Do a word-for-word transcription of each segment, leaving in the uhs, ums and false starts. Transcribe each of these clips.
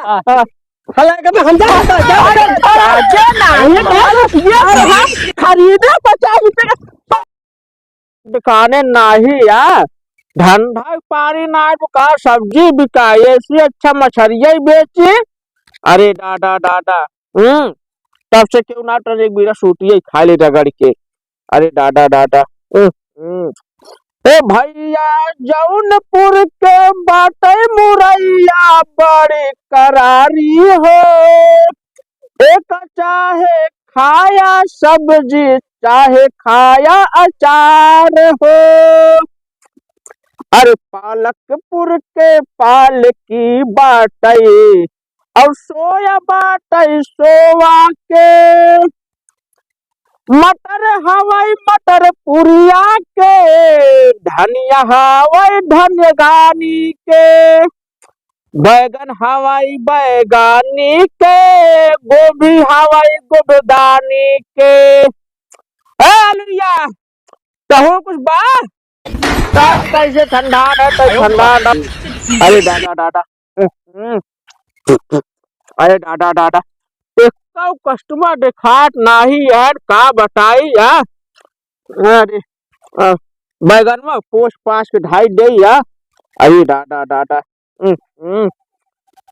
हाँ। हाँ। हला के हम जा, जा, जा, अरे, जा। ताजे नाही, अरे, अरे, ये अरे, हम खरीदे पचास रुपये का। दुकाने नाही या, धंधा पानी नाही, तो का सब्जी बिकाए, ऐसी अच्छा मछरिया ही बेची। अरे दादा, दादा, हम्म, तब से क्यों ना टन एक बीरा सूटिए खा ले रगड़ के। अरे दादा, दादा, हम्म, हम्म। ए भैया, जौनपुर के बाटे मुरैया बड़ी करारी हो, एक चाहे खाया सब्जी, चाहे खाया अचार हो। अरे पालकपुर के पालकी बाटे, और सोया बाटे सोवा के। मटर हवाई मटर पुरिया के, धनिया हवाई धनिया गानी के, बैगन हवाई बैगानी के, गोभी हवाई गोबदानी के। ए अलुइया, कहूँ कुछ बा? का कैसे ठंडा न, तो ठंडा न। अरे दादा, दादा। हम्म। अरे दादा, दादा। एक customer देखात नाही यार, का बताई यार। अरे, अ, बैगनवा पोस पास के ढाई दे यार। अरे दादा, दादा। हम्म, हम्म।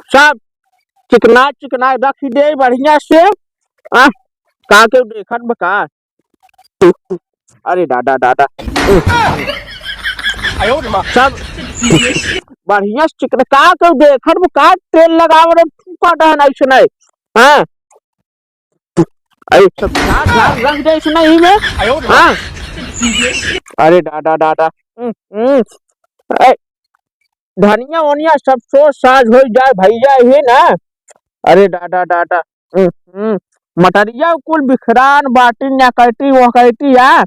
सब चिकना चिकना रख दे बढ़िया से। आ, का के देखत बा का? अरे दादा, दादा। सब बढ़िया से चिकना का के देखत बा का, तेल लगाव रे, फूका दहन ऐसे नहीं। हाँ। अरे सब झाड़ झाड़ रख दे इसमें ही में। हाँ। अरे दादा, दादा। हम्म, हम्म। ए, धनिया वनिया सब सोच साझ हो जाए भैया ही ना। अरे दादा, दादा। हम्म, हम्म। मटरिया कुल बिखरान बाटी, न्या कैटी, वो कैटी आ।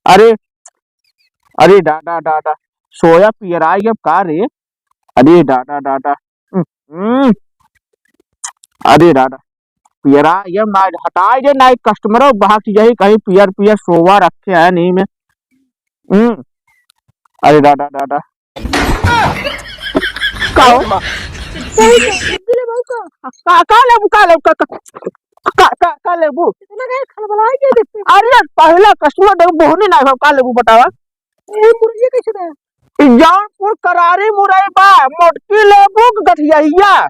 अरे, अरे दादा, दादा। सोया पियराई अब का रे? अरे दादा, दादा। हम्म, हम्म। अरे दादा, पियरा ये ना हटाए दे, ना एक customer बहक यही कहीं पियर पियर सोवा रखे हैं नहीं में। हम्म। अरे दादा, दादा। का हो? का, का लेबू, का लेबू, का, का, का, का, का लेबू? इतना काहे खलबलाए के देखते? अरे पहला customer देख, बोहनी ना हो, का लेबू बतावा? ए, मुर्गी कैसे दे? जौनपुर करारी मुरई बा, मोटकी लेबू के गठियहिया।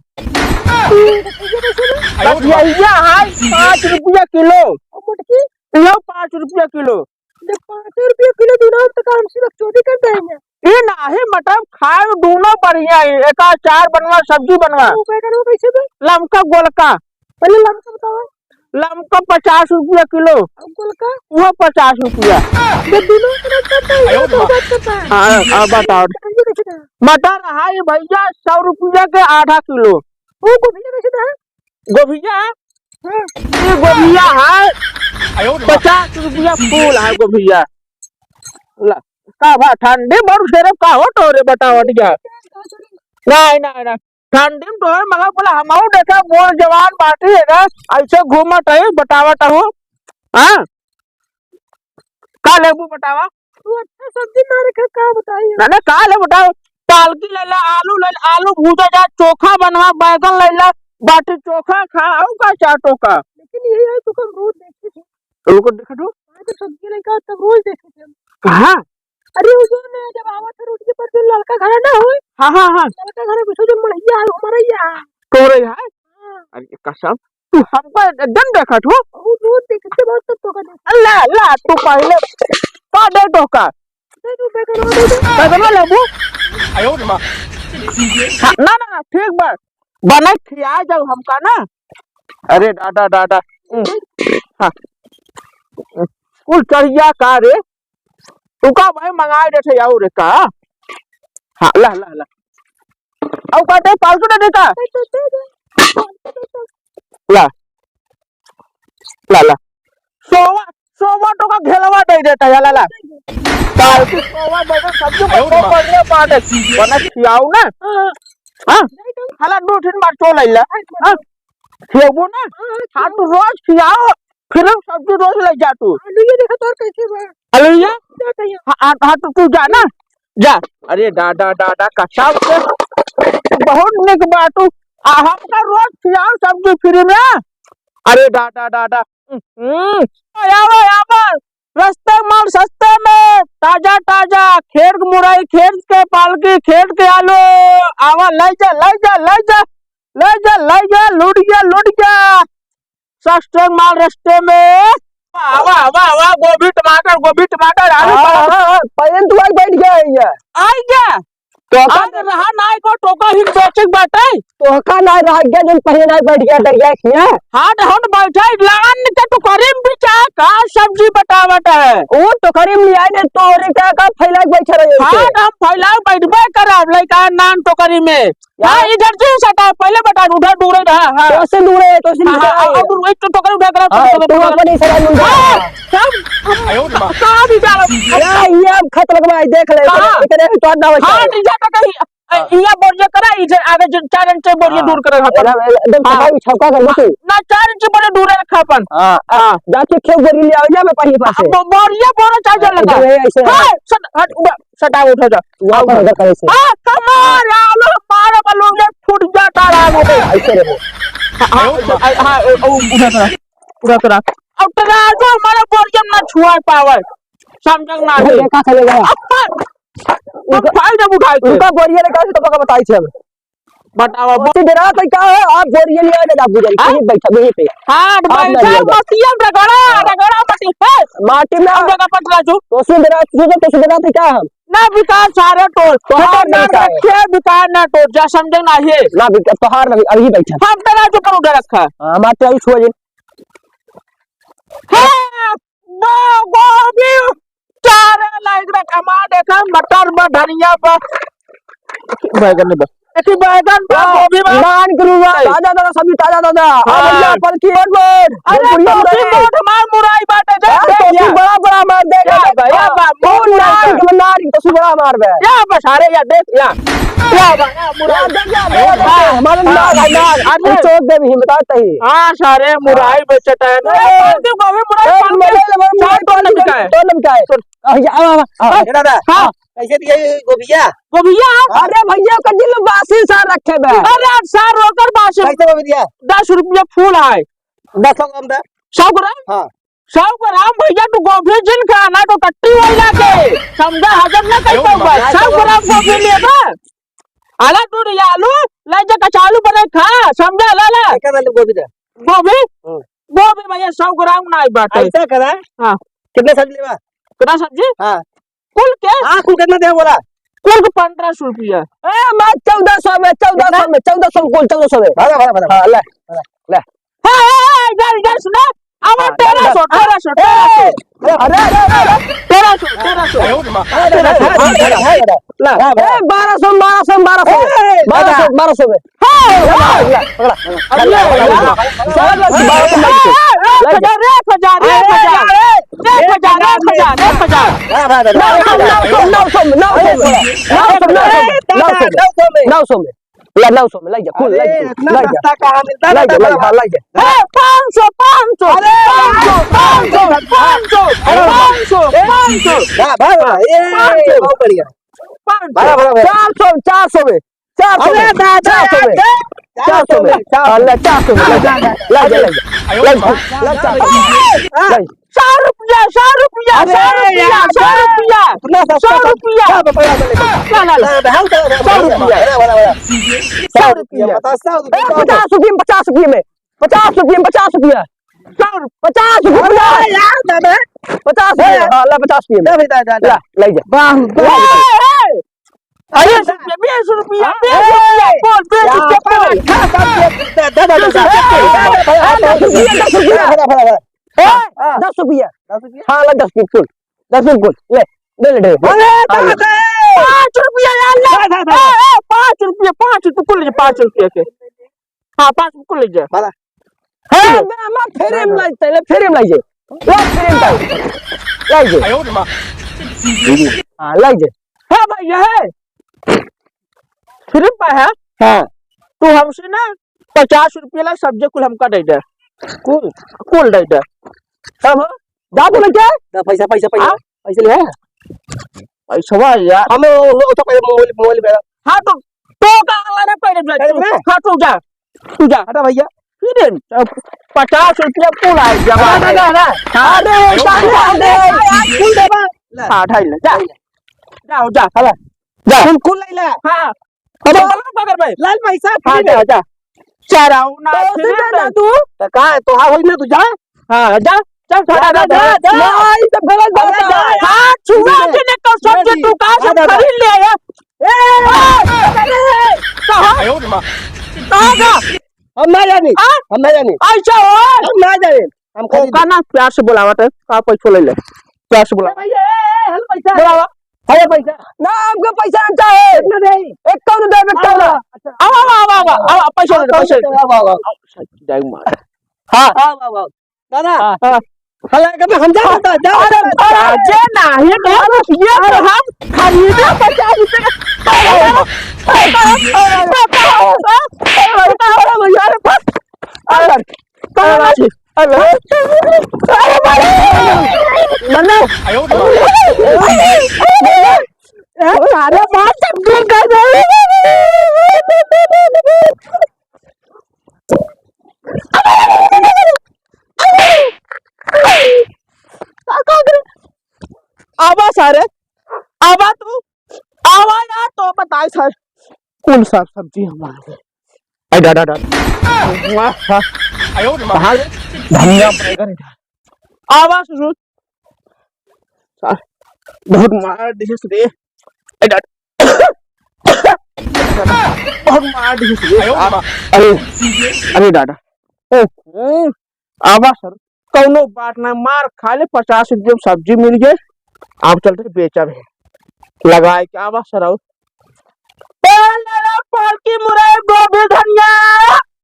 गठियहिया है पाँच रुपया किलो। और मोटकी? इहो पाँच रुपया किलो। जब पाँच रुपया किलो दूना तो का हम सिर्फ चोरी कर देंगे? ई नाही, मतलब खाए दूनो बढ़िया है, एका अचार बनवा, सब्जी बनवा। वो बैगन वो कैसे बा? लमका गोलका। पहले लमका बतावा। लमका पचास रुपया किलो। अब गोलका? वो पचास रुपया। ये दूनो तरफ का तो ये तो बात करता है। हाँ, अब बताओ। ये कैसे दे? मटर है भैया सौ रुपया के आधा किलो। वो गोभी कैसे दे? गोभिया? हाँ। ये गोभिया है पचास रुपया फूल है गोभिया। ला, का बा ठंडी बड़ शेरे का हो तोरे बतावत जा? नहीं, नहीं, नहीं। ठंडी में तोहर मगर बोला, हमहू देखा, मोर जवान बाटी है ना, ऐसे घूमत है, बतावत हूँ। हाँ? का लेबू बतावा? तू अच्छा सब्जी ना रखे, का बताई? ना, ना, का ले बताओ? पालकी ले ला, आलू ले ला, आलू भूजा जा, चोखा बनवा, बैगन ले ला, बाटी चोखा खा, आऊ का चाटो का? लेकिन यही है, तू कम रोज देखे थे। तो उनको देखा दो। हाँ, जब सब्जी लेकर तब रोज देखे थे हम। कहाँ? अरे, वो जो ना, जब आवत है रोड के पर जो लड़का खड़ा ना होए, हाँ, हाँ, हाँ। लड़का खड़ा पीछे जो मड़ैया है, वो मड़ैया है। कौन रही है? हाँ। अरे, कसम, तू हमको एकदम देखत हो? वो रोज देखते बहुत तब तो का देख। अल्लाह, अल्लाह, तू पहले का दे तो का? दे दो, बैगन और दे दो। बैगन लेबू? हाँ, ना, ना, ना, ठीक बा। बना खिया जाओ हमका ना। अरे दादा, दादा। हम्म, हाँ। कुल चढ़िया का रे? तू का भाई मंगाए देथे जाऊ रे का? हाँ, ला, ला, ला। अउ का दे, पालतू ना देता? ला, ला, ला। सोवा, सोवा तो का घेलवा दे देता है, ला, ला। पालतू सोवा दे दे, सब जो बच्चों बढ़िया बात है। वरना खियाओ ना। हाँ। हाला दो तीन बार चो लैला। हाँ। खियाबो ना। हाँ, तू रोज खियाओ। फिर हम सब्जी रोज ले जा तू। आलू ये देखा तोर कैसे बा? आलू ये? क्या कहियो? हाँ, हाँ, हाँ, तो तू जा ना, जा। अरे दादा, दादा, कसाव के बहुत निक बा तू। आ, हमका रोज खियाओ सब्जी free में। अरे दादा, दादा। हम्म। आवा, आवा। रस्ते माल सस्ते में, ताजा, ताजा। खेत के मुरई, खेत के पालकी, खेत के आलू। आवा, लइ जा, लइ जा, लइ जा। लइ जा, लइ जा, लुट जा, लुट जा। सस्ते माल रस्ते में। वाह, वाह, वाह, वाह, गोभी, टमाटर, गोभी, टमाटर, आलू, हाँ, टमाटर। हाँ, हाँ, पहले तू आई बैठ गया है ये। आई गया? तो का आज रहा ना, एको टोका ही बेचे के बाटे। तो का ना रह गया, जौन पहले ना बैठ गया दरिया के हियाँ? हाँ, तो हम बैठे लान के टोकरी में बिचा का सब्जी बतावत है। वो टोकरी में ले आए ने, तोरे का, का फैला के बैठे रहे हाँ, उसे। तो हम फैला के बैठबे करब, लइका नान टोकरी में। हाँ, यार। इधर से सटा, पहले बता, उधर दूर है, हाँ, हाँ। तो से दूर है, तो से हाँ, निकल हाँ, आए। अब एक तो टोकरी उठा कर, हाँ, टोकरी तो उठा कर। अपने से मुंडा। हाँ, सब, हम, आयो रे माँ। कहाँ भी जा रहा हूँ? या, ये अब खत लगवा है, देख ले, कहाँ? इतने, इतने भी तो ना बचा हाँ, है। नहीं जाता कहीं। ए, हाँ। ये बोरिया करा, इधर आगे जो चार इंच बोरिया हाँ। दूर कर रखा अपन। एकदम हाँ। छपा, छपका कर हाँ। लेते। ना, चार इंच बोरिया दूर रखा अपन। हाँ, हाँ। हाँ। जाके खेत बोरी ले आओ, जा मैं पानी पास हाँ, से। बो-, बोरिया बोरा चाहे हाँ, लगा। इधर है, ऐसे है। हाँ, सट, हट, उधर। सटाओ, उठा जा। वहाँ पर उधर करे से। हाँ, कमाल, आलू मारे वालों में फूट जाता रहा वो। ऐसे रहो। हाँ, हाँ, हाँ, हाँ, ओ, ओ, उठा करा, उठा करा। अब तराजू हमारे बोरियम ना छुआ पावे। समझ ना अरे, आवे। देखा चलेगा। अब पर, अब उनका, भाई जब उठाए थे। उनका बोरिया लेकर से तो पका बताई थे हम। बतावा, बस इधर आ, तो क्या है? आप बोरिया ले आए ना, आप उधर, हाँ? यहीं बैठा, यहीं पे। हाँ, आप ना बैठा, लिया जाए। मटिया रगड़ा, हाँ। रगड़ा मटी, हे। माटी में हम जगह पटरा जो। तो सुन रहा, सुन तो सुन रहा था क्या हम? ना बिका सारे टोल। तो हम हार ना नहीं बिका। रखे, बिका ना टोल, जा समझे ना हे। ना बिका, तो हार ना बिका, अभी बैठा। हम तराजू पर उधर रखा। हाँ, माटी अभी छुआ जी। हाँ, बा, गोभी, चारे लाइक रे, कमा देखा, मटर बा, धनिया बा, बैगन बा, देखी बैगन बा, वाह, गोभी बा। नान के रुआ, ताजा, ताजा सब्जी, ताजा, ताजा। हाँ। आ भैया, पलकी, मोट, मोट। अरे, भोजपुरिया तो मुरई। मोट मार मुरई बाटे, देख, हाँ, देख, तो या। बड़ा, बड़ा मार, देख, या देख, बा, या हाँ। बा, ओ, मोट मुरई नान बा। के, नान के, तो बड़ा मार बे। या बा, सारे, या देख, या। या बा, या मुरई। या देख, या, देख, देख, हाँ, हमारे हाँ। नान, नान। अरे। तू चोट दे भी, हिम्मत आता ही। हाँ, सारे, मुरई हाँ। बेचता है ना। अरे, पालतू गोभी, मुरई, ए, पालतू। मुरई, मुरई, चार टोल पालतू, लमका है। टोल लमका है। सुन, आ, जा, आ, आ, आ। ए दादा, हाँ। कैसे दिया ये गोभिया? गोभिया? अरे भैया, ओकर दिल बासी सार रखे बे। अरे, अब सार रोकर बासी। कैसे गोभी दिया? दस रुपया फूल है। दस सौ ग्राम दे। सौ ग्राम? हाँ। सौ ग्राम भैया, तू गोभी जिन खाना तो टट्टी हो जाके। समझा, हजम ना कर पाऊंगा। सौ ग्राम गोभी लेबा? आला तू रे आलू, ले जा कचालू बने खा, समझा, ला, ला। एक आलू गोभी दे। गोभी? हाँ। गोभी भैया, सौ ग्राम ना आई बात है। ऐसा करा। हाँ। कितने सब्जी लेबा? कितना सब्जी? हाँ। कुल के? हाँ, कुल कितना दे बोला? कुल के पन्द्रह सौ रुपया। ए, मैं चौदह सौ में, चौदह सौ कितना? में, चौदह सौ में, कुल चौदह सौ में। भरा, भरा, भरा। हाँ, ले, ले। हाँ, ए, ए, ए, इधर, इधर सुनो। अब हाँ, तेरह सौ, इधर। तेरह सौ, ए, तेरह सौ। अरे, अरे, अरे, अरे। तेरह सौ, तेरह सौ। अरे, अरे, अरे, अरे, अरे, अरे। ला। हाँ, ए, बारह सौ, बारह सौ, बारह सौ। ए, बारह सौ, दादा। बारह सौ में। हाँ, ला, ला, ला, ला। अरे, ला, ला, ला। ला, ला, ला। ए, ए, एक हजार, एक हजार, एक हजार, एक हजार, एक हजार। हाँ, हाँ, हाँ। नौ सौ, नौ सौ, नौ सौ, नौ सौ में, नौ सौ में, नौ सौ में, नौ सौ में। ला, नौ सौ में, लाई जा, कुल अरे, लाई जा, इतना लाई जा। सस्ता कहाँ मिलता है, लाई जा, दादा? लाई जा, हाँ, लाई जा। ए, पाँच सौ, पाँच सौ, अरे, पाँच सौ, पाँच सौ, अरे, पाँच सौ, ए, पाँच सौ। हाँ, भाई, भाई, ए, पाँच सौ। बहुत बढ़िया। पाँच सौ। बड़ा, बड़ा, बड़ा। चार सौ, चार सौ में, चार सौ अरे, में, दादा, चार सौ में, यार, चार सौ में। चार सौ में। हाँ, ला, चार सौ में, लाई जा, लाई जा, लाई जा, लाई जा, लाई जा, चार सौ में। ए, लाई जा। सौ रुपया, सौ रुपया, अरे सौ रुपया, यार, सौ रुपया, इतना सस्ता सौ सब रुपया। क्या बताया मैंने? ना, ना, ना। हाँ, हाँ, हाँ, सौ रुपया। बड़ा, बड़ा, बड़ा। सौ रुपया। बताओ, सौ रुपया, ए, सौ रुपया। पचास रुपया में, पचास रुपया में। पचास रुपया में, पचास रुपया। सौ रुपया, पचास रुपया। अरे यार, दादा। पचास रुपया। ए। हाँ, ला, पचास रुपया में। दे भाई, दे, दे, दे। ला, लाई जा। वाह, वाह। ए, ए। अरे, बीस रुपया, बीस रुपया, हाँ? बीस रुपया, ए, बोल, बीस रुपया, बोल। दे, दे, दे, दे, दे। ए, दस रुपया, दस रुपया। फला, फला, फला, फला। ए, हाँ। दस रुपया। दस रुपया? हाँ, ला, दस रुपया कुल। दस रुपया कुल। ले, ले, ले, ले। अरे, हाँ, ले। दे, दे। पाँच रुपया यार, ले। दे, दे, दे। ए, ए, पाँच रुपया, पाँच रुपया, कुल ले, पाँच रुपया के। हाँ, पाँच रुपया कुल ले जा। भला। हाँ, मैं, मैं free में लाई, ले, free में लाई जे। ले, free में लाई। लाई जे। हाँ, लाई जे। हाँ, भाई, ये है। Free में है? हाँ। तू हमसे ना पचास रुपया ला सब्जी कुल हमका दे दे। कुल? कुल दे दे। तब? जा तो लेके। दा पैसा, पैसा, पैसा। हाँ? पैसा ले आया? पैसवा यार। हम वो, वो तो पहले मोबाइल, मोबाइल पे। हाँ, तो, तो का वाला ना पहले जा, पहले तू, ना? हाँ, तू जा। तू जा, हटा भैया। फिर पचास रुपया कुल आए, जमा ना, ना, ना, ना। हाँ। अरे, अरे, अरे, कुल देबा। हाँ, ढाई ले, जा। जाओ, जा, हला। जा। कुल, कुल ले ले। हाँ। अब चलो, पकड़ भाई। लाल पैसा, हाँ, फिर जा, जा। चराऊ ना, तो फिर उसे दे ना। तू। तो का है, तो हाँ, होई ना, तू जा। हाँ, जा, चल, जा, जा, जा, जा, जा। जा। नहीं, तो गलत बात है। हाँ, छुआ के ने कसम से तू कहाँ से खरीद ले आया? ए, ए, ए, कहाँ? कहाँ का? हम ना जानी। हाँ? हम ना जानी। ऐसा हो? हम ना जानी। हम खरीद ओका ना प्यार से बुलावा तो का पैसो ले ले। प्यार से बुलावा। ए, भैया, ए, ए, हेलो पैसा। बुलावा। है पैसा? ना, हमको पैसा ना चाहे। कितना दे? एक कौन दे, एक कौन। अच्छा। आवा, आवा, आवा, आवा, आवा, पैसा दे, पैसा दे। आवा, आवा, आवा। जाए मार। हाँ। आवा, आवा। दादा, हाँ। हाँ। हला के हम जा, जा, जा, अरे, जा। जे नाही, ये तो हम खरीदे पचास रुपए का। अरे, अरे, अरे, अरे, अरे, अरे, अरे, अरे, अरे, बात कर दे। आवा सारे, आवा तू, आवा यार, तो बताए सर। कुल साग सब्जी हमारे। आई डा, डा, डा। वाह, वाह। कहाँ रे? धनिया बैगन। आवा ससुर। सार, बहुत मार दिहिस रे। आई डा, बहुत मार दिहिस रे। अरे, अरे दादा। ओहो। आवा सर, कौनो बात ना, मार खा ले, पचास रुपये में सब्जी मिल गए, आप चलते बेचब है, लगाए के आवा सर। आओ। ए, ले लो, पालकी, मुरई, गोभी, धनिया,